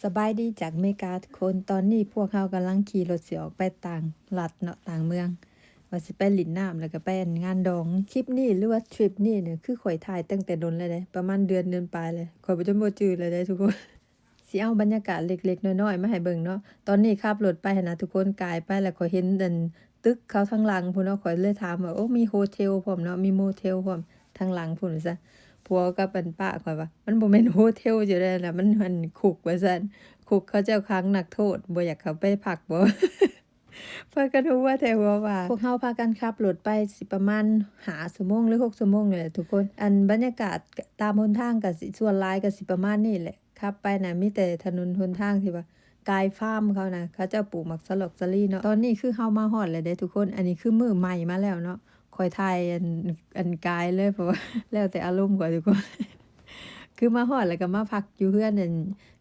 ສະບາຍດີຈາກເມກາທຸກຄົນ. ຕອນນີ້ພວກເຮົາກຳລັງຂີ່ລົດຊິອອກໄປຕ່າງລັດເນາະ, ຕ່າງເມືອງ, ວ່າຊິໄປຫຼິ້ນນ້ຳ ແລ້ວກໍໄປອັນງານດອງ. ຄລິບນີ້ ຫຼືວ່າທຣິບນີ້ນະ ຄືຂ້ອຍຖ່າຍຕັ້ງແຕ່ດົນແລ້ວເດ້, ປະມານເດືອນ ເດືອນປາຍແລ້ວ. ຂ້ອຍບໍ່ ຈົນບໍ່ຈື່ແລ້ວເດ້ທຸກຄົນ. ຊິເອົາບັນຍາກາດເລັກໆນ້ອຍໆມາໃຫ້ເບິ່ງເນາະ. ຕອນນີ້ຂັບລົດໄປຫັ້ນນະທຸກຄົນ, ກາຍໄປແລ້ວຂ້ອຍເຫັນອັນຕຶກເຂົາທາງຫຼັງພຸ້ນເນາະ. ຂ້ອຍເລີຍຖາມວ່າ ໂອ້ ມີໂຮເທວພ້ອມເນາະ, ມີໂມເທວພ້ອມທາງຫຼັງພຸ້ນວ່າຊັ້ນ. ຜົວກັບອັນປ້າຂ້ອຍວ່າ ມັນບໍ່ແມ່ນໂຮເທວຈັ່ງໃດນະ, ມັນອັນຄຸກວ່າຊັ້ນ. ຄຸກເຂົາເຈົ້າຂັງນັກໂທດ, ບໍ່ຢາກເຂົ້າໄປພັກບໍ? ພາກັນຫົວແທ້ຫົວວ່າ. ພວກເຮົາພາກັນຂັບລົດໄປຊິປະມານຫ້າຊົ່ວໂມງ ຫຼື ຫົກຊົ່ວໂມງນີ້ແຫຼະທຸກຄົນ. ອັນບັນຍາກາດຕາມຫົນທາງກໍຊິ ສ່ວນຫຼາຍກໍຊິປະມານນີ້ແຫຼະ. ຂັບໄປນະ ມີແຕ່ຖະໜົນຫົນທາງທີ່ວ່າກາຍຟາມເຂົານະ, ເຂົາເຈົ້າປູກໝາກສະຫຼອກສະລີເນາະ. ຕອນນີ້ຄືເຮົາມາຮອດແລ້ວເດ້ທຸກຄົນ. ອັນນີ້ຄືມື້ໃໝ່ມາແລ້ວເນາະ. ຂ້ອຍຖ່າຍອັນ ອັນກາຍເລີຍ ເພາະວ່າແລ້ວແຕ່ອາລົມຂ້ອຍທຸກຄົນ. ຄືມາຮອດແລ້ວກໍມາພັກຢູ່ເຮືອນອັນ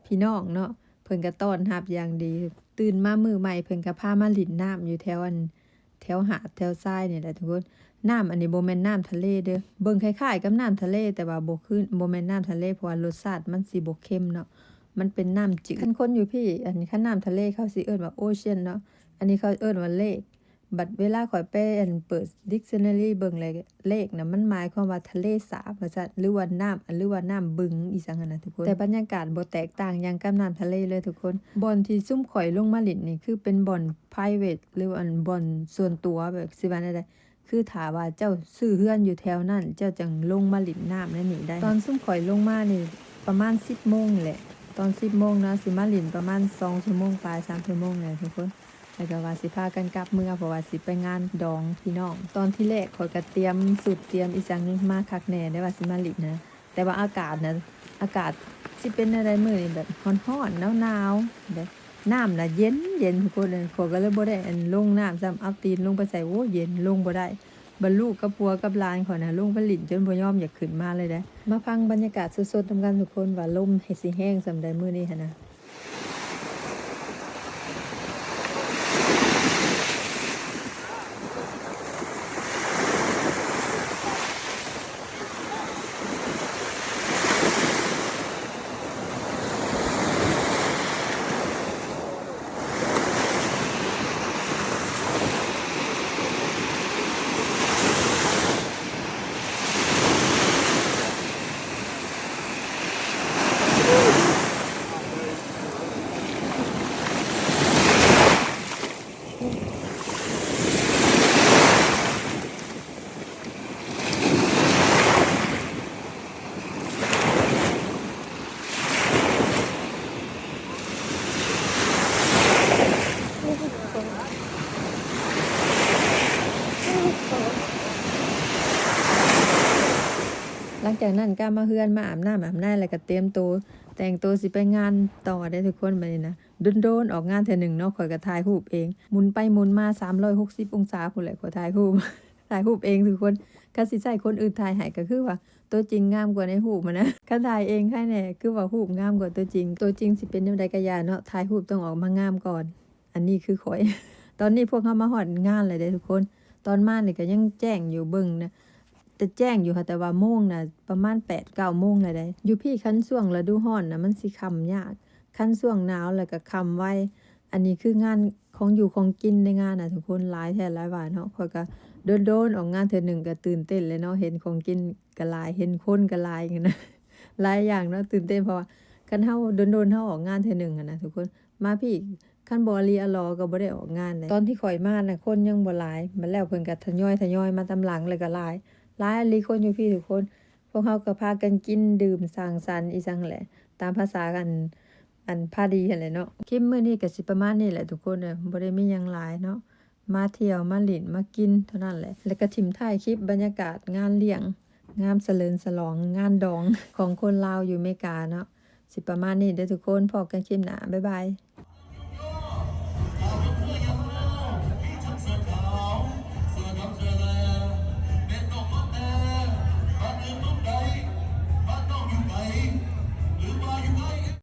ພີ່ນ້ອງເນາະ, ເພິ່ນກໍຕ້ອນຮັບຢ່າງດີ. ຕື່ນມາມື້ໃໝ່ເພິ່ນກໍພາມາຫຼິ້ນນ້ຳຢູ່ແຖວອັນ ແຖວຫາດແຖວຊາຍນີ້ແຫຼະທຸກຄົນ. ນ້ຳອັນນີ້ບໍ່ແມ່ນນ້ຳທະເລເດີ້, ເບິ່ງຄ້າຍໆກັບນ້ຳທະເລ ແຕ່ວ່າບໍ່ຄື ບໍ່ແມ່ນນ້ຳທະເລ ເພາະວ່າລົດຊາດມັນຊິບໍ່ເຄັມເນາະ, ມັນເປັນນ້ຳຈືດ. ຄັນຄົນຢູ່ພີ້ ອັນ ຄັນນ້ຳທະເລເຂົາຊິເອີ້ນວ່າໂອເຊນເນາະ, ອັນນີ້ເຂົາເອີ້ນວ່າເລກ. ບັດເວລາຂ້ອຍໄປອັນເປີດດິກຊັນນາຣີເບິ່ງແລ້ວ ເລກນະ ມັນໝາຍຄວາມວ່າທະເລສາບວ່າຊັ້ນ ຫຼືວ່ານ້ຳ ຫຼືວ່ານ້ຳບຶງອີ່ຫຍັງຫັ້ນນະທຸກຄົນ. ແຕ່ບັນຍາກາດບໍ່ແຕກຕ່າງຫຍັງກັບນ້ຳທະເລເລີຍທຸກຄົນ. ບ່ອນທີ່ຊຸມຂ້ອຍລົງມາຫຼິ້ນນີ້ ຄືເປັນບ່ອນ private ຫຼືວ່າບ່ອນສ່ວນຕົວ ແບບຊິວ່າແນວໃດ, ຄືຖ້າວ່າເຈົ້າຊື້ເຮືອນຢູ່ແຖວນັ້ນ ເຈົ້າຈັ່ງລົງມາຫຼິ້ນນ້ຳໃນນີ້ໄດ້. ຕອນຊຸມຂ້ອຍລົງມານີ້ປະມານສິບໂມງນີ້ແຫຼະ, ຕອນສິບໂມງເນາະ, ຊິມາຫຼິ້ນປະມານສອງຊົ່ວໂມງປາຍ ສາມຊົ່ວໂມງນີ້ແຫຼະທຸກຄົນ. ແລ້ວກໍວ່າຊິພາກັນກັບເມືອ ເພາະວ່າຊິໄປງານດອງພີ່ນ້ອງ. ຕອນທີແລກຂ້ອຍກໍຕຽມຊຸດຕຽມອີ່ຫຍັງມາຄັກແນ່ເດ້ ວ່າຊິມາຫຼິ້ນນະ, ແຕ່ວ່າອາກາດນະ ອາກາດຊິເປັນແນວໃດມື້ນີ້ ແບບຮ້ອນໆ ໜາວໆ ແບບນ້ຳນະເຢັນໆ ທຸກຄົນເອີຍ. ຂ້ອຍກໍເລີຍບໍ່ໄດ້ອັນລົງນ້ຳຊ້ຳ, ເອົາຕີນລົງໄປໃສ່ ໂອ້ ເຢັນ ລົງບໍ່ໄດ້. ບັດລູກກັບຜົວກັບຫຼານຂ້ອຍນະ ລົງໄປຫຼິ້ນຈົນບໍ່ຍອມຢາກຂຶ້ນມາເລີຍເດ້. ມາຟັງບັນຍາກາດສົດໆນຳກັນທຸກຄົນ ວ່າລົມຊິແຮງສ່ຳໃດມື້ນີ້ຫັ້ນນະ. ຫຼັງຈາກນັ້ນກໍມາເຮືອນ ມາອາບນ້ຳອາບໃນ ແລ້ວກໍຕຽມໂຕແຕ່ງໂຕຊິໄປງານຕໍ່ເດ້ທຸກຄົນ. ບັດນີ້ນະ ດົນໆອອກງານເທື່ອໜຶ່ງເນາະ, ຂ້ອຍກໍຖ່າຍຮູບເອງ ໝູນໄປໝູນມາສາມຮ້ອຍຫົກສິບອົງສາພຸ້ນແຫຼະ, ຂ້ອຍຖ່າຍຮູບ ຖ່າຍຮູບເອງທຸກຄົນ. ຄັນຊິໃຊ້ຄົນອື່ນຖ່າຍໃຫ້ກໍຄືວ່າຕົວຈິງງາມກວ່າໃນຮູບຫັ້ນນະ. ຄັນຖ່າຍເອງໃຄແດ່, ຄືວ່າຮູບງາມກວ່າຕົວຈິງ. ຕົວຈິງຊິເປັນແນວໃດກໍຢ່າເນາະ, ຖ່າຍຮູບຕ້ອງອອກມາງາມກ່ອນ. ອັນນີ້ຄືຂ້ອຍ. ຕອນນີ້ພວກເຮົາມາຮອດງານແລ້ວເດ້ທຸກຄົນ. ຕອນມານີ້ກໍຍັງແຈ້ງຢູ່ ເບິ່ງນະ ແຕ່ແຈ້ງຢູ່ຫັ້ນ, ແຕ່ວ່າໂມງນະປະມານແປດເກົ້າໂມງແລ້ວເດ້. ຢູ່ພີ້ຄັນຊ່ວງລະດູຮ້ອນນະ ມັນຊິຄ່ຳຍາກ, ຄັນຊ່ວງໜາວແລ້ວກໍຄ່ຳໄວ. ອັນນີ້ຄືງານ ຂອງຢູ່ຂອງກິນໃນງານນະທຸກຄົນ, ຫຼາຍແທ້ຫຼາຍວ່າເນາະ. ຂ້ອຍກໍດົນໆອອກງານເທື່ອໜຶ່ງກໍຕື່ນເຕັ້ນແຫຼະເນາະ, ເຫັນຂອງກິນກໍຫຼາຍ ເຫັນຄົນກໍຫຼາຍຫັ້ນນະ, ຫຼາຍຢ່າງເນາະ, ຕື່ນເຕັ້ນ. ເພາະວ່າຄັນເຮົາດົນໆເຮົາອອກງານເທື່ອໜຶ່ງຫັ້ນນະທຸກຄົນ, ມາພີ້ຄັນບໍ່ອະຫຼີອະຫຼໍກໍບໍ່ໄດ້ອອກງານໃດ. ຕອນທີ່ຂ້ອຍມານະ ຄົນຍັງບໍ່ຫຼາຍ, ບັດແລ້ວເພິ່ນກໍທະຍອຍໆມາຕາມຫຼັງ ແລ້ວກໍຫຼາຍ ຫຼາຍອີ່ຫຼີຄົນຢູ່ພີ້ທຸກຄົນ. ພວກເຮົາກໍພາກັນກິນດື່ມສັງສັນອີ່ຫຍັງແຫຼະ ຕາມພາສາອັນ ອັນພາດີຫັ້ນແຫຼະເນາະ. ຄລິບມື້ນີ້ກໍຊິປະມານນີ້ແຫຼະທຸກຄົນເອີຍ, ບໍ່ໄດ້ມີຫຍັງຫຼາຍເນາະ, ມາທ່ຽວມາຫຼິ້ນມາກິນເທົ່ານັ້ນແຫຼະ. ແລ້ວກໍຖິ້ມທ້າຍຄລິບບັນຍາກາດງານລ້ຽງ ງານສະເຫຼີມສະຫຼອງງານດອງຂອງຄົນລາວຢູ່ເມກາເນາະ. ຊິປະມານນີ້ເດີ້ທຸກຄົນ, ພໍ້ກັນຄລິບໜ້າ, ບາຍບາຍ.